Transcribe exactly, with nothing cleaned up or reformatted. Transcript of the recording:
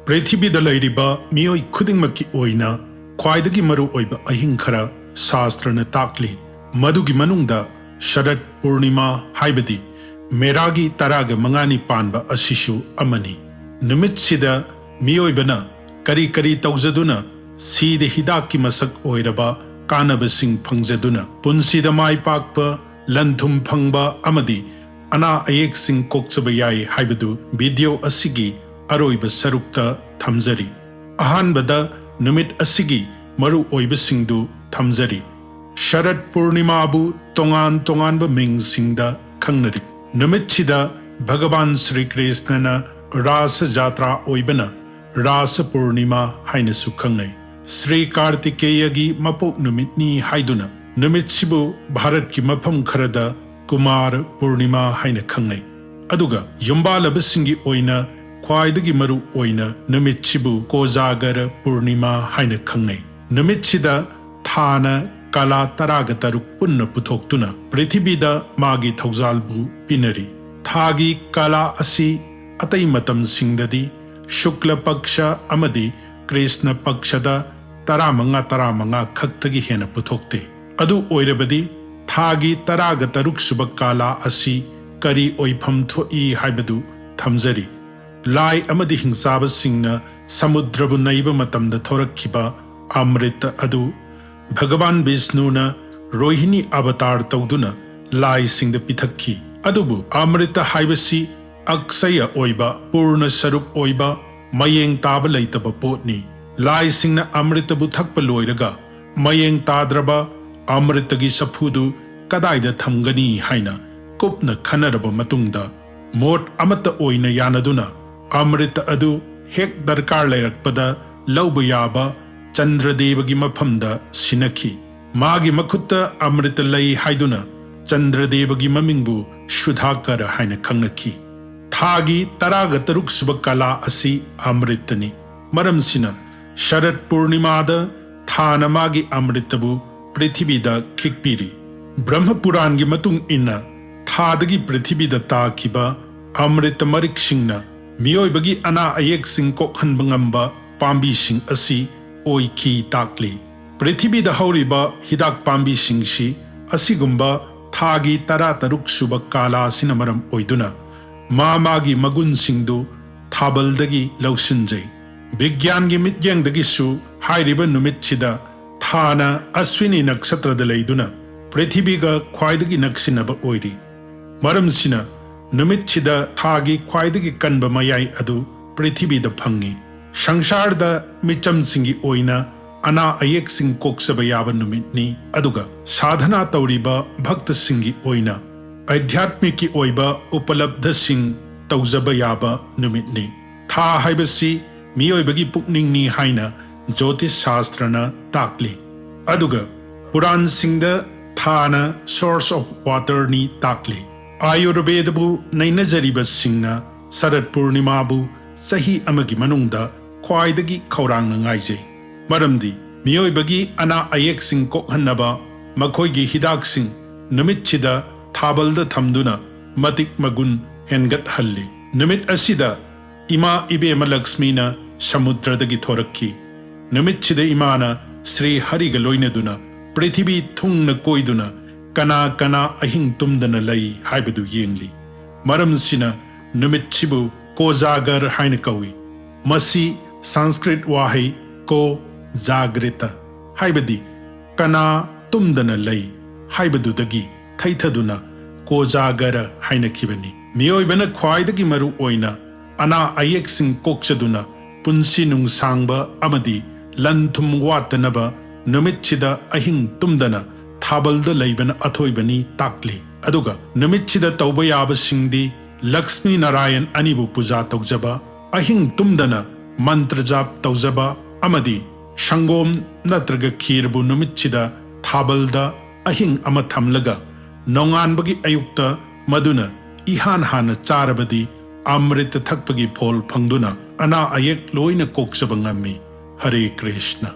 ꯄ꯭ꯔꯤꯊꯤꯕꯤꯗ ꯂꯩꯔꯤꯕ ꯃꯤꯑꯣꯏ ꯈꯨꯗꯤꯡꯃꯛꯀꯤ ꯑꯣꯏꯅ ꯈ꯭ꯋꯥꯏꯗꯒꯤ ꯃꯔꯨ ꯑꯣꯏꯕ ꯑꯍꯤꯡ ꯈꯔ ꯁꯥꯁꯇ꯭ꯔꯅ ꯇꯥꯛꯂꯤ꯫ ꯃꯗꯨꯒꯤ ꯃꯅꯨꯡꯗ ꯁꯔꯠ ꯄꯨꯔꯅꯤꯃꯥ, ꯍꯥꯏꯕꯗꯤ ꯃꯦꯔꯥꯒꯤ ꯇꯔꯥꯒ ꯃꯉꯥꯅꯤ ꯄꯥꯟꯕ ꯑꯁꯤꯁꯨ ꯑꯃꯅꯤ꯫ ꯅꯨꯃꯤꯠꯁꯤꯗ ꯃꯤꯑꯣꯏꯕꯅ ꯀꯔꯤ ꯀꯔꯤ ꯇꯧꯖꯗꯨꯅ ꯁꯤꯗ ꯍꯤꯗꯥꯛꯀꯤ ꯃꯁꯛ ꯑꯣꯏꯔꯕ ꯀꯥꯟꯅꯕꯁꯤꯡ ꯐꯪꯖꯗꯨꯅ ꯄꯨꯟꯁꯤꯗ ꯃꯥꯏ ꯄꯥꯛꯄ, ꯂꯟ ꯊꯨꯝ ꯐꯪꯕ ꯑꯃꯗꯤ ꯑꯅꯥ ꯑꯌꯦꯛꯁꯤꯡ ꯀꯣꯛꯆꯕ ꯌꯥꯏ ꯍꯥꯏꯕꯗꯨ ꯚꯤꯗꯤꯑꯣ ꯑꯁꯤꯒꯤ ꯑꯔꯣꯏꯕ ꯁꯔꯨꯛꯇ ꯊꯝꯖꯔꯤ꯫ ꯑꯍꯥꯟꯕꯗ ꯅꯨꯃꯤꯠ ꯑꯁꯤꯒꯤ ꯃꯔꯨ ꯑꯣꯏꯕꯁꯤꯡꯗꯨ ꯊꯝꯖꯔꯤ꯫ ꯁꯔꯠ ꯄꯨꯔꯅꯤꯃꯥꯕꯨ ꯇꯣꯉꯥꯟ ꯇꯣꯉꯥꯟꯕ ꯃꯤꯡꯁꯤꯡꯗ ꯈꯪꯅꯔꯤ꯫ ꯅꯨꯃꯤꯠꯁꯤꯗ ꯚꯒꯕꯥꯟ ꯁ꯭ꯔꯤ ꯀ꯭ꯔꯤꯁꯅꯅ ꯔꯥꯁ ꯖꯥꯇ꯭ꯔꯥ ꯑꯣꯏꯕꯅ ꯔꯥꯁ ꯄꯨꯔꯅꯤꯃꯥ ꯍꯥꯏꯅꯁꯨ ꯈꯪꯅꯩ꯫ ꯁ꯭ꯔꯤ ꯀꯥꯔꯇꯤꯀꯦꯌꯒꯤ ꯃꯄꯣꯛ ꯅꯨꯃꯤꯠꯅꯤ ꯍꯥꯏꯗꯨꯅ ꯅꯨꯃꯤꯠꯁꯤꯕꯨ ꯚꯥꯔꯠꯀꯤ ꯃꯐꯝ ꯈꯔꯗ ꯀꯨꯃꯥꯔ ꯄꯨꯔꯅꯤꯃꯥ ꯍꯥꯏꯅ ꯈꯪꯅꯩ꯫ ꯑꯗꯨꯒ ꯌꯨꯝꯕꯥꯜꯂꯕꯁꯤꯡꯒꯤ ꯑꯣꯏꯅ ꯈ꯭ꯋꯥꯏꯗꯒꯤ ꯃꯔꯨ ꯑꯣꯏꯅ ꯅꯨꯃꯤꯠꯁꯤꯕꯨ ꯀꯣꯖꯥꯒꯔ ꯄꯨꯔꯅꯤꯃꯥ ꯍꯥꯏꯅ ꯈꯪꯅꯩ꯫ ꯅꯨꯃꯤꯠꯁꯤꯗ ꯊꯥꯅ ꯀꯂꯥ ꯇꯔꯥꯒ ꯇꯔꯨꯛ ꯄꯨꯟꯅ ꯄꯨꯊꯣꯛꯇꯨꯅ ꯄ꯭ꯔꯤꯊꯤꯕꯤꯗ ꯃꯥꯒꯤ ꯊꯧꯖꯥꯜꯕꯨ ꯄꯤꯅꯔꯤ꯫ ꯊꯥꯒꯤ ꯀꯂꯥ ꯑꯁꯤ ꯑꯇꯩ ꯃꯇꯝꯁꯤꯡꯗꯗꯤ ꯁꯨꯛꯂ ꯄꯛꯁ ꯑꯃꯗꯤ ꯀ꯭ꯔꯤꯁꯅ ꯄꯛꯁꯗ ꯇꯔꯥꯃꯉꯥ ꯇꯔꯥꯃꯉꯥ ꯈꯛꯇꯒꯤ ꯍꯦꯟꯅ ꯄꯨꯊꯣꯛꯇꯦ꯫ ꯑꯗꯨ ꯑꯣꯏꯔꯕꯗꯤ ꯊꯥꯒꯤ ꯇꯔꯥꯒ ꯇꯔꯨꯛ ꯁꯨꯕ ꯀꯥꯂꯥ ꯑꯁꯤ ꯀꯔꯤ ꯑꯣꯏꯐꯝ ꯊꯣꯛꯏ ꯍꯥꯏꯕꯗꯨ ꯊꯝꯖꯔꯤ꯫ ꯂꯥꯏ ꯑꯃꯗꯤ ꯍꯤꯡꯆꯥꯕꯁꯤꯡꯅ ꯁꯃꯨꯗ꯭ꯔꯕꯨ ꯅꯩꯕ ꯃꯇꯝꯗ ꯊꯣꯔꯛꯈꯤꯕ ꯑꯃ꯭ꯔꯤꯇ ꯑꯗꯨ ꯚꯒꯕꯥꯟ ꯕꯤꯁꯅꯨꯅ ꯔꯣꯍꯤꯅꯤ ꯑꯕꯇꯥꯔ ꯇꯧꯗꯨꯅ ꯂꯥꯏꯁꯤꯡꯗ ꯄꯤꯊꯛꯈꯤ꯫ ꯑꯗꯨꯕꯨ ꯑꯃ꯭ꯔꯤꯇ ꯍꯥꯏꯕꯁꯤ ꯑꯛꯁꯌ ꯑꯣꯏꯕ, ꯄꯨꯔꯅ ꯁꯔꯨꯞ ꯑꯣꯏꯕ, ꯃꯌꯦꯡ ꯇꯥꯕ ꯂꯩꯇꯕ ꯄꯣꯠꯅꯤ꯫ ꯂꯥꯏꯁꯤꯡꯅ ꯑꯃ꯭ꯔꯤꯇꯕꯨ ꯊꯛꯄ ꯂꯣꯏꯔꯒ ꯃꯌꯦꯡ ꯇꯥꯗ꯭ꯔꯕ ꯑꯃ꯭ꯔꯤꯇꯒꯤ ꯆꯐꯨꯗꯨ ꯀꯗꯥꯏꯗ ꯊꯝꯒꯅꯤ ꯍꯥꯏꯅ ꯀꯨꯞꯅ ꯈꯟꯅꯔꯕ ꯃꯇꯨꯡꯗ, ꯃꯣꯠ ꯑꯃꯠꯇ ꯑꯣꯏꯅ ꯌꯥꯅꯗꯨꯅ ꯑꯃ꯭ꯔꯤꯇ ꯑꯗꯨ ꯍꯦꯛ ꯗꯔꯀꯥꯔ ꯂꯩꯔꯛꯄꯗ ꯂꯧꯕ ꯌꯥꯕ ꯆꯟꯗ꯭ꯔꯗꯦꯕꯒꯤ ꯃꯐꯝꯗ ꯁꯤꯟꯅꯈꯤ꯫ ꯃꯥꯒꯤ ꯃꯈꯨꯠꯇ ꯑꯃ꯭ꯔꯤꯇ ꯂꯩ ꯍꯥꯏꯗꯨꯅ ꯆꯟꯗ꯭ꯔꯗꯦꯕꯒꯤ ꯃꯃꯤꯡꯕꯨ ꯁꯨꯙꯥꯀꯔ ꯍꯥꯏꯅ ꯈꯪꯅꯈꯤ꯫ ꯊꯥꯒꯤ ꯇꯔꯥꯒ ꯇꯔꯨꯛ ꯁꯨꯕ ꯀꯂꯥ ꯑꯁꯤ ꯑꯃ꯭ꯔꯤꯇꯅꯤ꯫ ꯃꯔꯝꯁꯤꯅ ꯁꯔꯠ ꯄꯨꯔꯅꯤꯃꯥꯗ ꯊꯥꯅ ꯃꯥꯒꯤ ꯑꯃ꯭ꯔꯤꯇꯕꯨ ꯄ꯭ꯔꯤꯊꯤꯕꯤꯗ ꯈꯤꯛꯄꯤꯔꯤ꯫ ꯕ꯭ꯔꯍ꯭ꯃ ꯄꯨꯔꯥꯟꯒꯤ ꯃꯇꯨꯡ ꯏꯟꯅ ꯊꯥꯗꯒꯤ ꯄ꯭ꯔꯤꯊꯤꯕꯤꯗ ꯇꯥꯈꯤꯕ ꯑꯃ꯭ꯔꯤꯇ ꯃꯔꯤꯛꯁꯤꯡꯅ ꯃꯤꯑꯣꯏꯕꯒꯤ ꯑꯅꯥ ꯑꯌꯦꯛꯁꯤꯡ ꯀꯣꯛꯍꯟꯕ ꯉꯝꯕ ꯄꯥꯝꯕꯤꯁꯤꯡ ꯑꯁꯤ ꯑꯣꯏꯈꯤ ꯇꯥꯛꯂꯤ꯫ ꯄ꯭ꯔꯤꯊꯤꯕꯤꯗ ꯍꯧꯔꯤꯕ ꯍꯤꯗꯥꯛ ꯄꯥꯝꯕꯤꯁꯤꯡꯁꯤ ꯑꯁꯤꯒꯨꯝꯕ ꯊꯥꯒꯤ ꯇꯔꯥꯇꯔꯨꯛ ꯁꯨꯕ ꯀꯥꯂꯥ ꯑꯁꯤꯅ ꯃꯔꯝ ꯑꯣꯏꯗꯨꯅ ꯃꯥ ꯃꯥꯒꯤ ꯃꯒꯨꯟꯁꯤꯡꯗꯨ ꯊꯥꯕꯜꯗꯒꯤ ꯂꯧꯁꯤꯟꯖꯩ꯫ ꯕꯤꯒ꯭ꯌꯥꯟꯒꯤ ꯃꯤꯠꯌꯦꯡꯗꯒꯤꯁꯨ ꯍꯥꯏꯔꯤꯕ ꯅꯨꯃꯤꯠꯁꯤꯗ ꯊꯥꯅ ꯑꯁ꯭ꯋꯤꯅꯤ ꯅꯛꯁꯇ꯭ꯔꯗ ꯂꯩꯗꯨꯅ ꯄ꯭ꯔꯤꯊꯤꯕꯤꯒ ꯈ꯭ꯋꯥꯏꯗꯒꯤ ꯅꯛꯁꯤꯟꯅꯕ ꯑꯣꯏꯔꯤ꯫ ꯃꯔꯝꯁꯤꯅ ꯅꯨꯃꯤꯠꯁꯤꯗ ꯊꯥꯒꯤ ꯈ꯭ꯋꯥꯏꯗꯒꯤ ꯀꯟꯕ ꯃꯌꯥꯏ ꯑꯗꯨ ꯄ꯭ꯔꯤꯊꯤꯕꯤꯗ ꯐꯪꯏ꯫ ꯁꯪꯁꯥꯔꯗ ꯃꯤꯆꯝꯁꯤꯡꯒꯤ ꯑꯣꯏꯅ ꯑꯅꯥ ꯑꯌꯦꯛꯁꯤꯡ ꯀꯣꯛꯆꯕ ꯌꯥꯕ ꯅꯨꯃꯤꯠꯅꯤ, ꯑꯗꯨꯒ ꯁꯥꯙꯅꯥ ꯇꯧꯔꯤꯕ ꯚꯛꯇꯁꯤꯡꯒꯤ ꯑꯣꯏꯅ ꯑꯙ꯭ꯌꯥꯠꯃꯤꯛꯀꯤ ꯑꯣꯏꯕ ꯎꯄꯂꯕꯙꯁꯤꯡ ꯇꯧꯖꯕ ꯌꯥꯕ ꯅꯨꯃꯤꯠꯅꯤ꯫ ꯊꯥ ꯍꯥꯏꯕꯁꯤ ꯃꯤꯑꯣꯏꯕꯒꯤ ꯄꯨꯛꯅꯤꯡꯅꯤ ꯍꯥꯏꯅ ꯖꯣꯇꯤꯁ ꯁꯥꯁꯇ꯭ꯔꯅ ꯇꯥꯛꯂꯤ꯫ ꯑꯗꯨꯒ ꯄꯨꯔꯥꯟꯁꯤꯡꯗ ꯊꯥꯅ source of waterꯅꯤ ꯇꯥꯛꯂꯤ꯫ ꯑꯥꯌꯨꯔꯕꯦꯗꯕꯨ ꯅꯩꯅꯖꯔꯤꯕꯁꯤꯡꯅ ꯁꯔꯠ ꯄꯨꯔꯅꯤꯃꯥꯕꯨ ꯆꯍꯤ ꯑꯃꯒꯤ ꯃꯅꯨꯡꯗ ꯈ꯭ꯋꯥꯏꯗꯒꯤ ꯈꯧꯔꯥꯡꯅ ꯉꯥꯏꯖꯩ꯫ ꯃꯔꯝꯗꯤ ꯃꯤꯑꯣꯏꯕꯒꯤ ꯑꯅꯥ ꯑꯌꯦꯛꯁꯤꯡ ꯀꯣꯛꯍꯟꯅꯕ ꯃꯈꯣꯏꯒꯤ ꯍꯤꯗꯥꯛꯁꯤꯡ ꯅꯨꯃꯤꯠꯁꯤꯗ ꯊꯥꯕꯜꯗ ꯊꯝꯗꯨꯅ ꯃꯇꯤꯛ ꯃꯒꯨꯟ ꯍꯦꯟꯒꯠꯍꯜꯂꯤ꯫ ꯅꯨꯃꯤꯠ ꯑꯁꯤꯗ ꯏꯃꯥ ꯏꯕꯦꯝꯃ ꯂꯛꯁꯃꯤꯅ ꯁꯃꯨꯗ꯭ꯔꯗꯒꯤ ꯊꯣꯔꯛꯈꯤ꯫ ꯅꯨꯃꯤꯠꯁꯤꯗ ꯏꯃꯥꯅ ꯁ꯭ꯔꯤ ꯍꯔꯤꯒ ꯂꯣꯏꯅꯗꯨꯅ ꯄ꯭ꯔꯤꯊꯤꯕꯤ ꯊꯨꯡꯅ ꯀꯣꯏꯗꯨꯅ ꯀꯅꯥ ꯀꯅꯥ ꯑꯍꯤꯡ ꯇꯨꯝꯗꯅ ꯂꯩ ꯍꯥꯏꯕꯗꯨ ꯌꯦꯡꯂꯤ꯫ ꯃꯔꯝꯁꯤꯅ ꯅꯨꯃꯤꯠꯁꯤꯕꯨ ꯀꯣꯖꯥꯒꯔ ꯍꯥꯏꯅ ꯀꯧꯏ꯫ ꯃꯁꯤ ꯁꯪꯁꯀ꯭ꯔꯤꯠ ꯋꯥꯍꯩ ꯀꯣ ꯖꯥꯒ꯭ꯔꯤꯇ ꯍꯥꯏꯕꯗꯤ ꯀꯅꯥ ꯇꯨꯝꯗꯅ ꯂꯩ ꯍꯥꯏꯕꯗꯨꯗꯒꯤ ꯊꯩꯊꯗꯨꯅ ꯀꯣꯖꯥꯒꯔ ꯍꯥꯏꯅꯈꯤꯕꯅꯤ꯫ ꯃꯤꯑꯣꯏꯕꯅ ꯈ꯭ꯋꯥꯏꯗꯒꯤ ꯃꯔꯨ ꯑꯣꯏꯅ ꯑꯅꯥ ꯑꯌꯦꯛꯁꯤꯡ ꯀꯣꯛꯆꯗꯨꯅ ꯄꯨꯟꯁꯤ ꯅꯨꯡꯁꯥꯡꯕ ꯑꯃꯗꯤ ꯂꯟ ꯊꯨꯝ ꯋꯥꯠꯇꯅꯕ ꯅꯨꯃꯤꯠꯁꯤꯗ ꯑꯍꯤꯡ ꯇꯨꯝꯗꯅ ꯊꯥꯕꯜꯗ ꯂꯩꯕꯅ ꯑꯊꯣꯏꯕꯅꯤ ꯇꯥꯛꯂꯤ꯫ ꯑꯗꯨꯒ ꯅꯨꯃꯤꯠꯁꯤꯗ ꯇꯧꯕ ꯌꯥꯕꯁꯤꯡꯗꯤ ꯂꯛꯁꯃꯤ ꯅꯥꯔꯥꯌꯟ ꯑꯅꯤꯕꯨ ꯄꯨꯖꯥ ꯇꯧꯖꯕ, ꯑꯍꯤꯡ ꯇꯨꯝꯗꯅ ꯃꯟꯇ꯭ꯔ ꯖꯥꯞ ꯇꯧꯖꯕ ꯑꯃꯗꯤ ꯁꯪꯒꯣꯝ ꯅꯠꯇ꯭ꯔꯒ ꯈꯤꯔꯕꯨ ꯅꯨꯃꯤꯠꯁꯤꯗ ꯊꯥꯕꯜꯗ ꯑꯍꯤꯡ ꯑꯃ ꯊꯝꯂꯒ ꯅꯣꯡꯉꯥꯟꯕꯒꯤ ꯑꯌꯨꯛꯇ ꯃꯗꯨꯅ ꯏꯍꯥꯟ ꯍꯥꯟꯅ ꯆꯥꯔꯕꯗꯤ ꯑꯃ꯭ꯔꯤꯇ ꯊꯛꯄꯒꯤ ꯐꯣꯜ ꯐꯪꯗꯨꯅ ꯑꯅꯥ ꯑꯌꯦꯛ ꯂꯣꯏꯅ ꯀꯣꯛꯆꯕ ꯉꯝꯃꯤ꯫ ꯍꯔꯦ ꯀ꯭ꯔꯤꯁꯅ꯫